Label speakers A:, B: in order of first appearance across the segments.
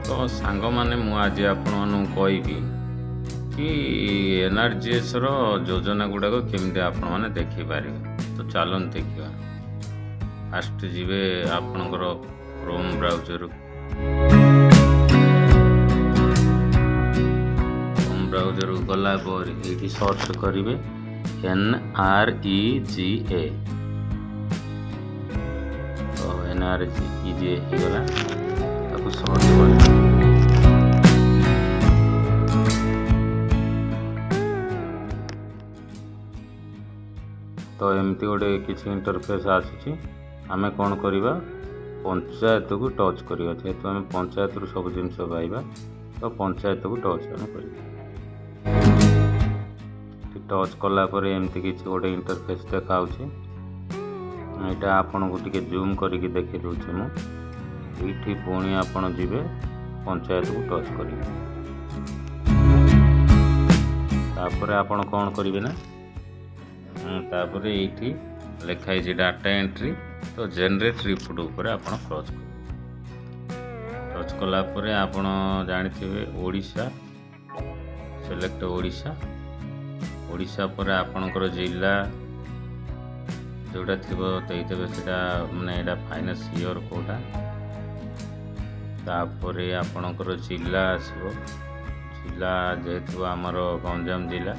A: ତ ସାଙ୍ଗମାନେ, ମୁଁ ଆଜି ଆପଣମାନଙ୍କୁ କହିବି କି ଏନ୍ଆର୍ଜିଏସ୍ର ଯୋଜନା ଗୁଡ଼ାକ କେମିତି ଆପଣମାନେ ଦେଖିପାରିବେ। ତ ଚାଲନ୍ତୁ ଦେଖିବା। ଫାଷ୍ଟ ଯିବେ ଆପଣଙ୍କର କ୍ରୋମ୍ ବ୍ରାଉଜରକୁ। କ୍ରୋମ୍ ବ୍ରାଉଜରକୁ ଗଲା ପରେ ଏଇଠି ସର୍ଚ୍ଚ କରିବେ NREGA। ତ NREGA ହେଇଗଲା, ତାକୁ ସର୍ଚ୍ଚ କରିବେ। ତ ଏମିତି ଗୋଟେ କିଛି ଇଣ୍ଟରଫେସ୍ ଆସୁଛି। ଆମେ କ'ଣ କରିବା? ପଞ୍ଚାୟତକୁ ଟଚ୍ କରିବା। ଯେହେତୁ ଆମେ ପଞ୍ଚାୟତରୁ ସବୁ ଜିନିଷ ପାଇବା, ତ ପଞ୍ଚାୟତକୁ ଟଚ୍ ଆମେ କରିବା। ଟଚ୍ କଲା ପରେ ଏମିତି କିଛି ଗୋଟେ ଇଣ୍ଟରଫେସ୍ ଦେଖାଉଛି। ଏଇଟା ଆପଣଙ୍କୁ ଟିକେ ଜୁମ୍ କରିକି ଦେଖେଇ ଦେଉଛି ମୁଁ। ଏଇଠି ପୁଣି ଆପଣ ଯିବେ, ପଞ୍ଚାୟତକୁ ଟଚ୍ କରିବେ। ତାପରେ ଆପଣ କ'ଣ କରିବେ ନା, ତାପରେ ଏଇଠି ଲେଖା ହେଇଛି ଡାଟା ଏଣ୍ଟ୍ରି, ତ ଜେନେରେଟ୍ ରିପୋର୍ଟ ଉପରେ ଆପଣ ଟଚ୍ କରିବେ। ଟଚ୍ କଲା ପରେ ଆପଣ ଜାଣିଥିବେ ଓଡ଼ିଶା, ସିଲେକ୍ଟ ଓଡ଼ିଶା। ଓଡ଼ିଶା ପରେ ଆପଣଙ୍କର ଜିଲ୍ଲା ଯେଉଁଟା ଥିବ ଦେଇଦେବେ ସେଇଟା, ମାନେ ଏଇଟା ଫାଇନାନ୍ସ ଇୟର୍ କେଉଁଟା। ତାପରେ ଆପଣଙ୍କର ଜିଲ୍ଲା ଆସିବ। ଜିଲ୍ଲା ଯେହେତୁ ଆମର ଗଞ୍ଜାମ ଜିଲ୍ଲା,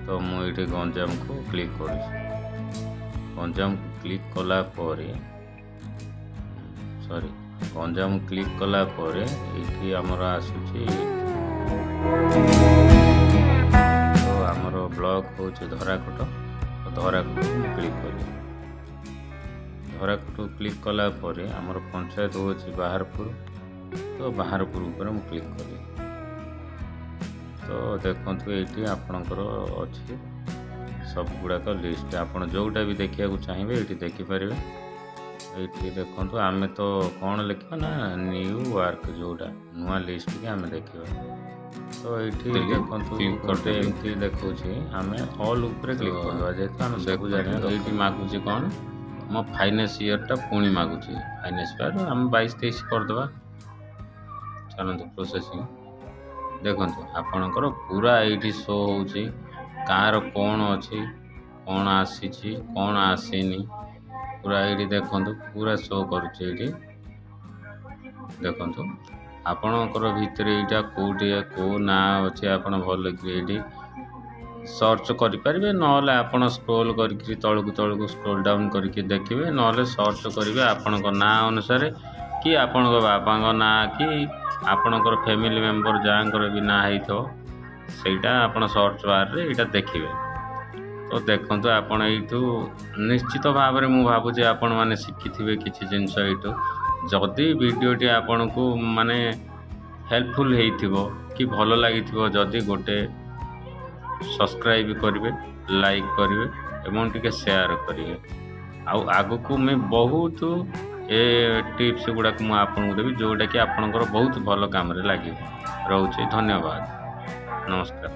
A: ତ ମୁଁ ଏଇଠି ଗଞ୍ଜାମକୁ କ୍ଲିକ୍ କରୁଛି। ଗଞ୍ଜାମକୁ କ୍ଲିକ୍ କଲା ପରେ, ସରି, ଗଞ୍ଜାମ କ୍ଲିକ୍ କଲା ପରେ ଏଇଠି ଆମର ଆସୁଛି। ତ ଆମର ବ୍ଲକ୍ ହେଉଛି ଧରାକୋଟ, ତ ଧରାକୋଟକୁ ମୁଁ କ୍ଲିକ୍ କଲି। ଧରାକୋଟକୁ କ୍ଲିକ୍ କଲା ପରେ ଆମର ପଞ୍ଚାୟତ ହେଉଛି ବାହାରପୁର, ତ ବାହାରପୁର ଉପରେ ମୁଁ କ୍ଲିକ୍ କଲି। ତ ଦେଖନ୍ତୁ, ଏଇଠି ଆପଣଙ୍କର ଅଛି ସବୁ ଗୁଡ଼ାକ ଲିଷ୍ଟ। ଆପଣ ଯେଉଁଟା ବି ଦେଖିବାକୁ ଚାହିଁବେ, ଏଇଠି ଦେଖିପାରିବେ। ଏଇଠି ଦେଖନ୍ତୁ, ଆମେ ତ କ'ଣ ଲେଖିବା ନା ନ୍ୟୁ ୱାର୍କ, ଯେଉଁଟା ନୂଆ ଲିଷ୍ଟକି ଆମେ ଦେଖିବା। ତ ଏଇଠି ଦେଖନ୍ତୁ, ଗୋଟେ ଏମିତି ଦେଖାଉଛି। ଆମେ ଅଲ୍ ଉପରେ କ୍ଲିକ୍ କରିଦେବା, ଯେହେତୁ ଆମେ ସବୁ ଜାଣିବା।
B: ଏଇଠି ମାଗୁଛି କ'ଣ? ମୋ ଫାଇନାନ୍ସ ଇୟର୍ଟା ପୁଣି ମାଗୁଛି। ଫାଇନାନ୍ସ ଇୟର୍ ଆମେ 22-23 କରିଦେବା। ଚାଲନ୍ତୁ, ପ୍ରୋସେସିଂ। ଦେଖନ୍ତୁ, ଆପଣଙ୍କର ପୁରା ଏଇଠି ଶୋ ହେଉଛି କାହାର କ'ଣ ଅଛି, କ'ଣ ଆସିଛି, କ'ଣ ଆସିନି। ପୁରା ଏଇଠି ଦେଖନ୍ତୁ, ପୁରା ଶୋ କରୁଛି। ଏଇଠି ଦେଖନ୍ତୁ, ଆପଣଙ୍କର ଭିତରେ ଏଇଟା କେଉଁଠି କେଉଁ ନାଁ ଅଛି, ଆପଣ ଭଲକିରି ଏଇଠି ସର୍ଚ୍ଚ କରିପାରିବେ। ନହେଲେ ଆପଣ ସ୍କ୍ରୋଲ୍ କରିକିରି ତଳକୁ ତଳକୁ ସ୍କ୍ରୋଲ୍ ଡାଉନ୍ କରିକି ଦେଖିବେ, ନହେଲେ ସର୍ଚ୍ଚ କରିବେ ଆପଣଙ୍କ ନାଁ ଅନୁସାରେ କି ଆପଣଙ୍କ ବାପାଙ୍କ ନାଁ କି ଆପଣଙ୍କର ଫ୍ୟାମିଲି ମେମ୍ବର ଯାହାଙ୍କର ବି ନାଁ ହେଇଥିବ, ସେଇଟା ଆପଣ ସର୍ଚ୍ଚ ବାର୍ରେ ଏଇଟା ଦେଖିବେ। ତ ଦେଖନ୍ତୁ, ଆପଣ ଏଇଠୁ ନିଶ୍ଚିତ ଭାବରେ ମୁଁ ଭାବୁଛି ଆପଣମାନେ ଶିଖିଥିବେ କିଛି ଜିନିଷ ଏଇଠୁ। ଯଦି ଭିଡ଼ିଓଟି ଆପଣଙ୍କୁ ମାନେ ହେଲ୍ପଫୁଲ୍ ହେଇଥିବ କି ଭଲ ଲାଗିଥିବ ଯଦି, ଗୋଟେ ସବସ୍କ୍ରାଇବ୍ କରିବେ, ଲାଇକ୍ କରିବେ ଏବଂ ଟିକେ ସେୟାର କରିବେ। ଆଉ ଆଗକୁ ମୁଁ ବହୁତ ଏ ଟିପ୍ସ ଗୁଡ଼ାକ ମୁଁ ଆପଣଙ୍କୁ ଦେବି, ଯେଉଁଟାକି ଆପଣଙ୍କର ବହୁତ ଭଲ କାମରେ ଲାଗିବ। ରହୁଛି, ଧନ୍ୟବାଦ, ନମସ୍କାର।